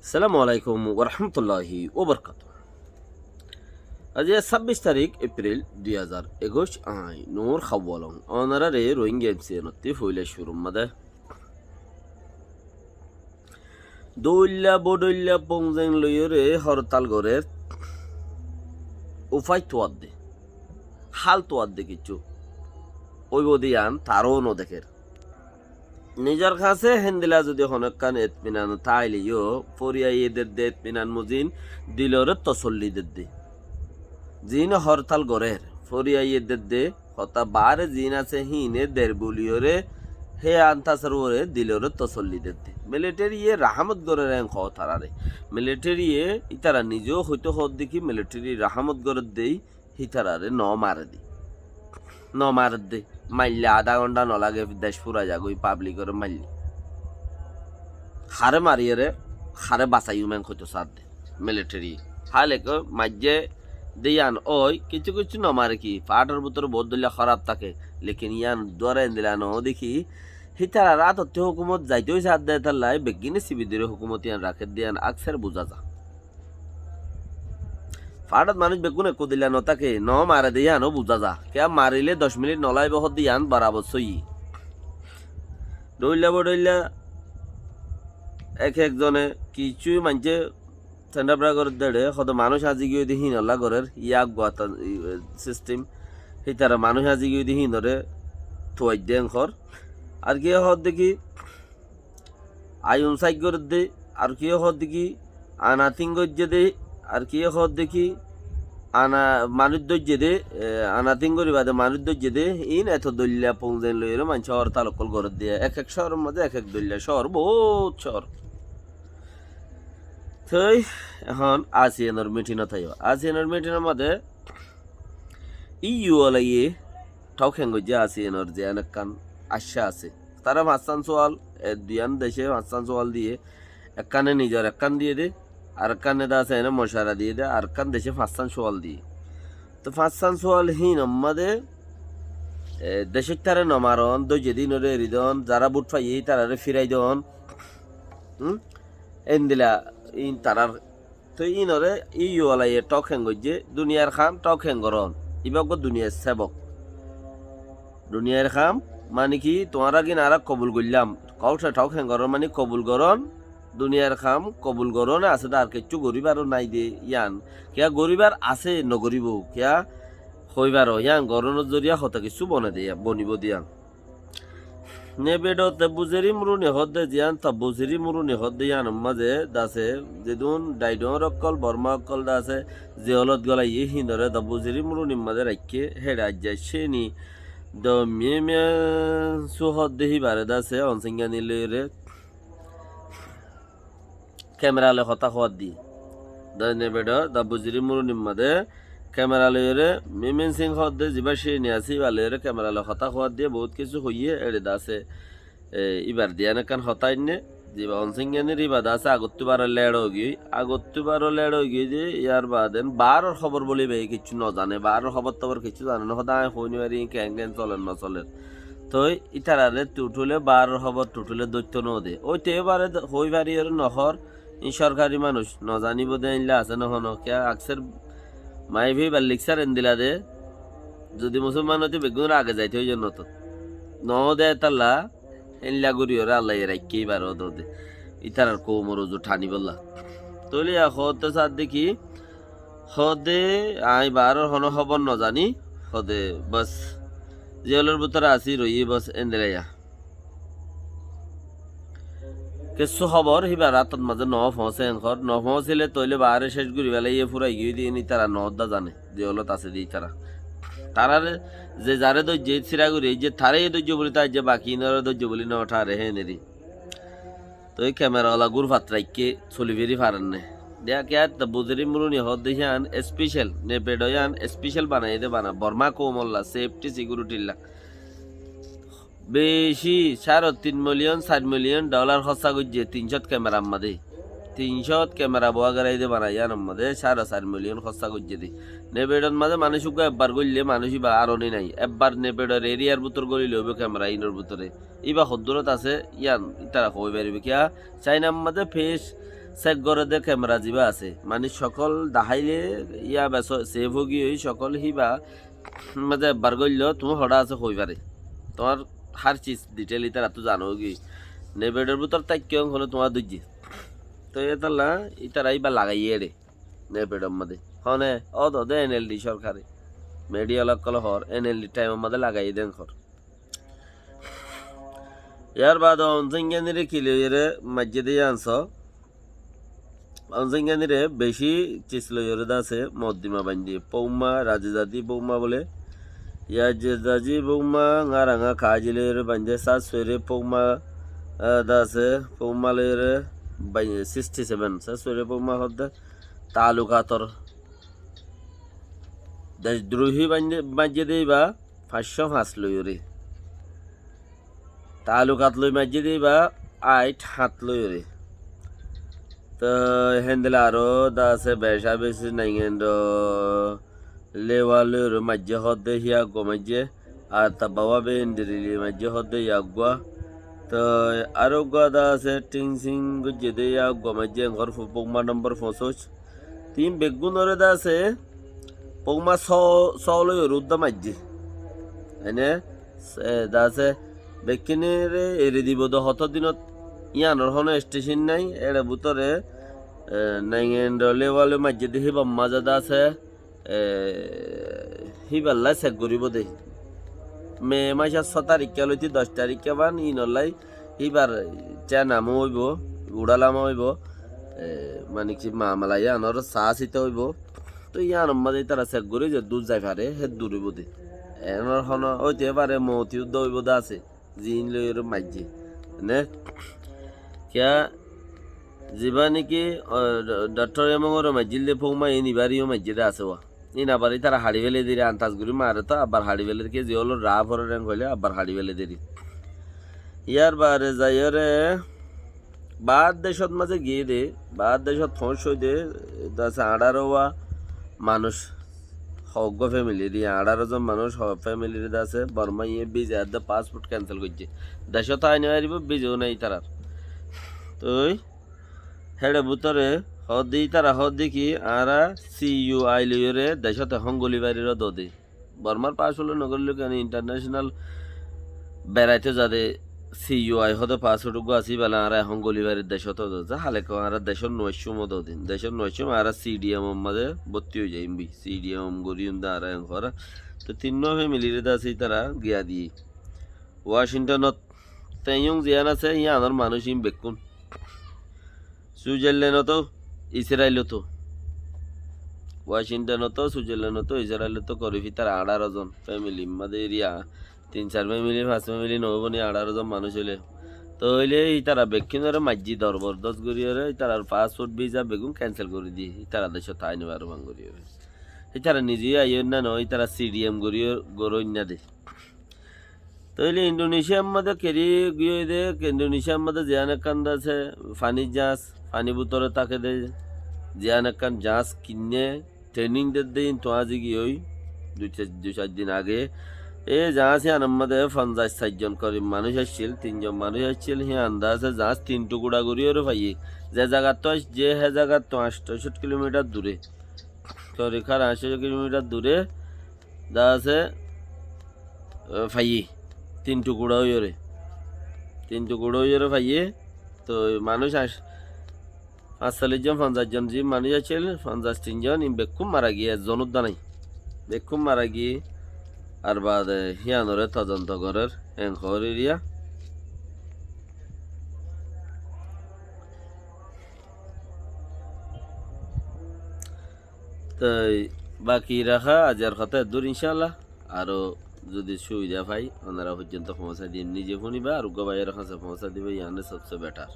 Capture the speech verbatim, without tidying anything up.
Assalamu alaikum warahmatulláhi wabarakátuhu. Aijja sábbic tarík Epril dui házar ekuic, añí Nur Hawalong, onoráre Rohingya M C N ottú foila cúrur mazé dóilla bodóilla pongzeng loiyóre hortal gorér, ufáit tuadde, hál tuadde kiccú óibo de yián taró nodekér. Nizor hañsé héndilla zodi honókkan etminan táile yó, foriyaye dedde etminan mozin, diloré tosolli dedde. Ziín hortal gorér, foriyaye dedde, hotá baáre ziín asé híine der buliyóre, hé antasar uore diloré tosolli dedde. Militariye rahámot gorér en hoó taráre. Militariye ítara nize hoitó hoódde ki militari rahámot gorér dé, hítararé no mare dé. No mare dé. Maille adá gonthá no lage, dec fúrai zagói, pablikore maille. Haré mariyóre, haré basaiyum en hoitó sádde militari. Háleke maijjé de yián ói, kissú kissú no mare ki, faáthor bútore bout dóilla hóraf táke, lekin yián duara endilla no deki, hítarar átottú hókumot zaitó sádde, étalla beggíne sibi dóri hókumot yián rakér de yián akser buzá za. Faáthot manúic beggún ekku dilla no táke, no mare de yiáno buzá za. Kiyá marile doc minit no laibo hoódde yián borabor sóiyi. Dóilla bodóilla ek ek zone kissú maincé sendabra gorér de, hoódde manúic azi giyói de híinolla gorér, yá eggúa ta, i, sistem. Hítara manúic azi giyói de híinoré tuaidde en hoór. Ar kiyé hoódde ki, aiyum sáik gorédde, ar kiyé hoódde ki, ana tíng goijjé dé, ar kiyé hoódde ki, ana manúic dóijje dé, e, ana tíng gorí bade manúic dóijje dé, iín eto dóilla pongzeng loiyóre maincé hortal ókkol gorédde, ek ek cóoror mazé ek ek dóilla cóor, bout cóor. Toi ehón ASEAN or mitinot aiyó. ASEAN or mitinor mazé E U walaye thóuk heng goijjé ASEAN or ziyán ekkán accá asé. Tará fañssán sual, e duiyán dece fañssán sual diyé, ekkáne nizor ekkán diyé dé, arekkán eda asé ene mocara diyé dé, arekkán dece fañssán sual diyé. Toi fañssán sual híin ammá de, e, decóittare no maron, dóijje de híinore eri don, zará bút faiyé hítarare firai don. Hum? Endilla híin tarár. Toi híinore E U walaye thóuk heng goijjé, duniyar ham thóuk heng goron. Ibá uggwá duniyar sebok. Duniyar ham, mani ki, tuáñra gin añára kobul goillám. Kóu se thóuk heng goron, mani kobul goron, duniyar ham kobul goron, asé de ar kessú goríbaró nái de yián. Kiyá goríbar asé, nogoríbou, kiyá hoibáro, yián gorónor zoriya hotá kessú bone de yián, bonibó de yián. Nebedo Tabbuzeri Muruni hoódde ziyán, Tabbuzeri Muruni hoódde yiánor mazé dase, zedún Daidóñr ókkol, Bormá ókkol dase, ze olot golaiyé híinore Tabbuzeri Murunir mazé raikké, héçe aijja céni do Mime Su hoódde híbare dase, Onsingyani loiyóre, kemera loi hotá hoóadde. Dóine beçó, Dabbuziri Murunir mazé kemera loiyóre, Mimin Sing hoódde, zibá céni asé, íba loiyóre kemera loi hotá hoóadde, bout kessú hoiyé, éçe de asé, e, íbar diyan ekkán hotá ainné, zibá Onsingyani íba de asé, agottú baró leço óigiyói, agottú baró leço óigiyói de, yar baade en, baáror hóbor bóli íbaye kessú nozane, baáror hóbor tóbor kessú zane no, hoódde aññí hoói no fari, keén keén soler no soler. Toi ítarare tuthule baáror hóbor tuthule dóitto no de. Ói te ebare d-, hoói fari ore no hoór, ín sorkari manúic, no zaníbo de éilla asé no hono. Kiyá akser maiyafua íbar liksáre endilla de, zodi musolman óite beggúnor age zaito óiye no to. No de étalla, éilla gorí ore Allaye raikké íbar ódode. Ítarar koumor uzu thanibólla. Tóile yá hoódde saádde ki, hoódde, aññí baáror honó hóbor nozaní, hoódde, bos, zelor bútore así roiyí, bos, endilla. Kessú hóbor híbar átot mazé nofoóñse, en hoór, nofoóñsile tóile baáre céc gorí félaiyé, fúrai giyói de, iín ítara noódda zane, zelot asé de ítara. Taráre, ze zaré dóijje, síra gorí aijje, taráye dóijje bóli, taráye dóijje bóli noótha re, héen eri. Toi kemera ola gúrfat raikké soli feri farenné. Deya kiyá, Dabbuziri Muruni hoódde híyan especel, Nepedo híyan especel banaiyé de bana, Bormá koumolla, sefti sikiurithilla. Beci, cáre tin miliyon, sair miliyon dholar hóssa goijjé, tin cót kemera mazé. Tin cót kemera boóa goráiye de bana, híyanor mazé cáre sair miliyon hóssa goijjé de. Nepedor mazé manúic uggúa ebbar góille manúic íba ar oni nái. Ebbar Nepedor eriyar bútor gólile óibo kemera híinor bútore. Íba hoddúrot asé, yían ítara hoói faribó. Kiyá, Cáinar mazé fec Sek gore de kemera ziba asé, mani sokol daháile iya beso sef ói giyói sokol híba maze ebbar goilló tuñí hoçé asé hoi fare. Tuáñr hár cis ditel ítara tú zano giyói. Nepedor bútor táikko hono tuáñr dujje. Toi étalla ítara íba lagaiyé ére. Nepedor maze. Hone, ó dode N L D sorkare. Media lokkol hor, N L D thaimor maze lagaiyé den hor. Yar baade Onsenganire ki loiyóre maijjé de yían so. Onsenganire beci cis loiyóre de asé moddima baindé. Pouma, razezadi pouma bole. Yazezadi pouma, ngaranga kaji loiyóre baindé. Sassoire pouma, ah, de asé, pouma loiyóre baindé, sixty seven. Sassoire pouma hodde talukator. Desdruhi baindé, maijjé de íba, fañs cót fañs loiyóre. Talukat loi maijjé de íba, aith hát loiyóre. Toi héndilla aró de asé beca beci naingendo lewa loiyóre maijjé hodde híya eggúa maijjé. Ar tabbawa be indiri loi maijjé hodde híya eggúa. Toi aró eggúa de asé thingsing goijjé de híya eggúa maijjé engor fu-, pouma nombor foñsóc. Tin beggúnore de asé, pouma só, só loiyóre udda maijjé. Ene, se, de asé, bekkúnore eri dibo de hoto dinot, yíanor hono station nai, ére bútore, e, naingendo lewa loi maijjé de híbar maze de asé, e, híballa sek goribo de. Me macor só tarikka loiti doc tarikka ban, inollai híbar cen ama óibo, guçal ama óibo, e, mani ki mamala yíanor sá sita óibo. Toi yíanor maze ítara sek gori ze dur zai fare, hé dur óibo de. Enor hono óite fare, moti udda óibo de asé. Zin loiyóre maijjé. Ne? Kiya ziba niki, o, do-, doctor Emongore maijjíl de pouma in ibáreyo maijjé de asé wa. In abar ítara haçi félai diri, antas gori mare to abar haçi félai diri, ki ziyólor raa forer en hoile abar haçi félai diri. Yar baade zaiyóre baár decót maze giyé de, baár decót foóñsoi de, de asé añçáro wa manúic, hoggúa femilir, añçáro zon manúic, ho-, femilir de asé, Bormaiye biza edde passport cancel goijjé. Decót ai no faribó, biza nai ítarar. Toi héçe bútore hoódde, ítara hoódde ki, añára C U I loiyóre decót ehón goli farir dode. Bormar passport loi no gorillo kene, international beraito zade C U I hoóde passport uggúa asé, íbale añára ehón goli farir decót dode. Hálekka añára decót no aiccúm dodin. Decót no aiccúm, añára C D M or maze bótti ói zaiyum boi. C D M goríyum de añára ehón hora. Toi tinnúa femilire de asé ítara giya diyé. Washingtonot Teiyong ziyán asé, yíanor manúic ín bekkún. Suizarlenoto, Israeloto. Washingtonoto, Suizarlenoto, Israeloto korif ítara añçáro zon. Femilir maze eriya tin sair femili, fañs femili no óibo ni, añçáro zon manúic óile. Tóile ítara bekkúnore maijjí, dorbordos goríyore ítarar passport, visa beggún cancel gorí diyé. Ítara decót ai no faro fán goríyore. Ítara nize aiyór na no, ítara C D M goríyor, goróinna de. Tóile Indonesiar maze keri giyói de, Indonesiar maze ziyán ekkán de asé, faní jañs, faní bútore táke de, ziyán ekkán jañs kinné, training der de, íntu azi giyói, dui sa-, dui sair din age. E jañs yíanor maze fonzaic sair zon korib manúic accíl, tin zon manúic accíl, hían de asé jañs tin tukura goríyore faiyé. Ze zagattu aiccé, hé zagattu añctocót kilomitar dure. Torikar añctocót kilomitar dure, de asé, e, faiyé. Tin tukura óiyore. Tin tukura óiyore faiyé. Toi manúic añc-, fañssollic zon, fonzaic zon zi manúic accíl, fonzaic tin zon, ín bekkún mara giyé, ezzon udda nai. Bekkún mara giyé, ar baade híanore todonto gorér, en hoór eriya. Toi baki raká aziyar hotá eddúr incáallah. Aró zodi subida fai, onora foijjonto foóñsai dim, nize fúniba, ar uggúa báiyor hañsé foóñsai diba, yían sobse betar.